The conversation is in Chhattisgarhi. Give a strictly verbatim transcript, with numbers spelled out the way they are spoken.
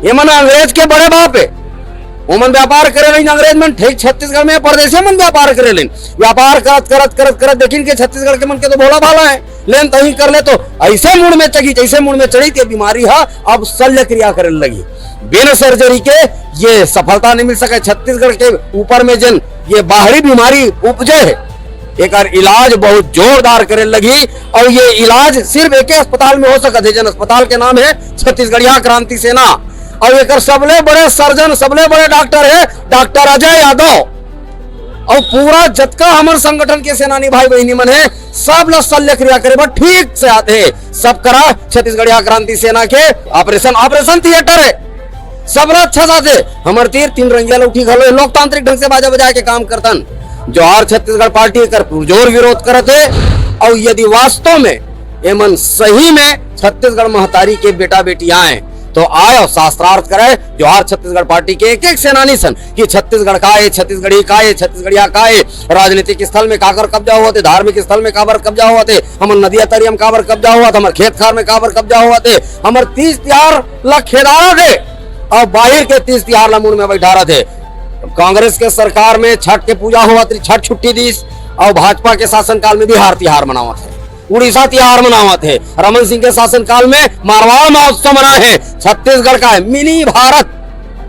ये मन अंग्रेज के बड़े बाप हे। ओमन व्यापार करे रहिन अंग्रेज मन, ठीक छत्तीसगढ़ में परदेसी मन व्यापार करे रहिन। व्यापार करत, करत, करत, करत देखिन के छत्तीसगढ़ के मन के तो भोला भाला हे, लेन तहीं कर ले तो ऐसे मुड़ में चढ़ी, जैसे मुड़ में चढ़ी, ते बीमारी ह अब शल्य क्रिया करे लगी। बिन सर्जरी के ये सफलता नहीं मिल सके। छत्तीसगढ़ के ऊपर में जेन ये बाहरी बीमारी उपजे हे, एकर इलाज बहुत जोरदार करे लगी। और ये इलाज सिर्फ एक अस्पताल में हो सकत हे, जेन अस्पताल के नाम हे छत्तीसगढ़िया क्रांति सेना। और एकर सबले बड़े सर्जन, सबले बड़े डॉक्टर हे डॉक्टर अजय यादव। और पूरा जतका हमर संगठन के सेनानी भाई बहिनी मन हे, सब ला शल्य क्रिया करे बर ठीक से आथे। सब करा छत्तीसगढ़िया क्रांति सेना के ऑपरेशन, ऑपरेशन थिएटर हे, सब ला अच्छा से आथे। हमर तीर तीन रंगिया लौठी घलो हे, लोकतांत्रिक ढंग से बाजा बजा के काम करथन। जोहार छत्तीसगढ़ पार्टी एकर पुरजोर विरोध करत हे। और यदि वास्तव में एमन सही में छत्तीसगढ़ महतारी के बेटा बेटी आए, तो आए और शास्त्रार्थ करे। जोहार छत्तीसगढ़ पार्टी के एक एक सेनानी सन कि छत्तीसगढ़ का हे, छत्तीसगढ़ी का हे, छत्तीसगढ़िया का हे, राजनीतिक स्थल में काकर कब्जा होवत हे, धार्मिक स्थल में काबर कब्जा होवत हे, हमर नदिया तरिया में काबर कब्जा होवत हे, हमर खेत खार में काबर कब्जा होवत हे, हमर तीज तिहार ला खेदारत हे और बाहिर के तीज तिहार ला मुड़ में बैठारत हे। कांग्रेस के सरकार में छठ के पूजा होवत रहिस, छठ छुट्टी दिस, और भाजपा के शासनकाल में बिहार तिहार मनावत हे, उड़ीसा तिहार मनावत हे, रमन सिंह के शासनकाल में मारवाड़ महोत्सव मनाए हे। छत्तीसगढ़ का हे मिनी भारत,